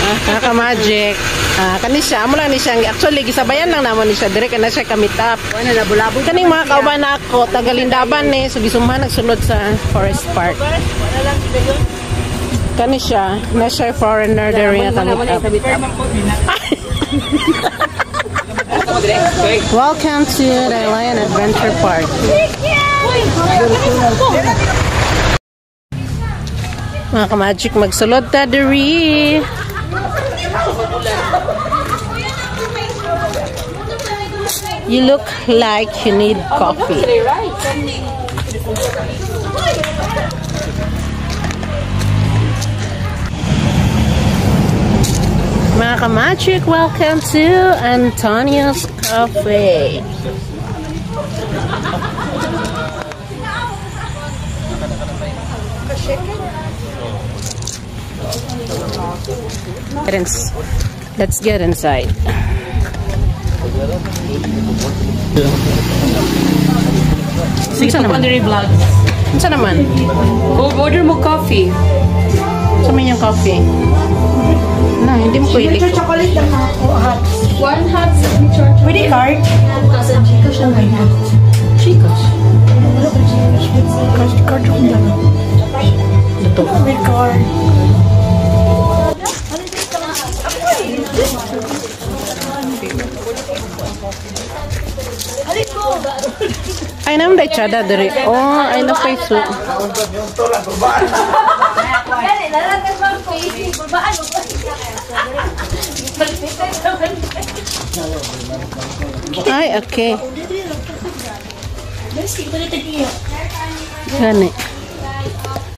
Mga ka-magic. Kani siya, amo lang ni siya. Actually, gisabayan lang namo ni siya. Dire ka na siya ka-meet up. Wala na bulabog. Kaning mga kauban nako, taga Lindaban ni, so gisumhan nagsulod sa Forest Park. Kani siya, na siya foreigner diri nga ka-meet up. Welcome to the Lion Adventure Park. Mga ka-magic, magsulod ta diri. You look like you need coffee. Mga ka-magic, welcome to Antonio's Cafe. Let's get inside. Sige Unsa naman? Vlog. Unsa naman? Go order mo coffee. Sa man yung coffee? Na, hindi mo ko ilik. Chocolate lang ako. Hot. One hot signature. Pwede card? Chicos. Chicos. Card, card akong dala. Ito. May card. Ay, naman day tsada diri. Oh, ay na pay su. Ay, okay. Gani.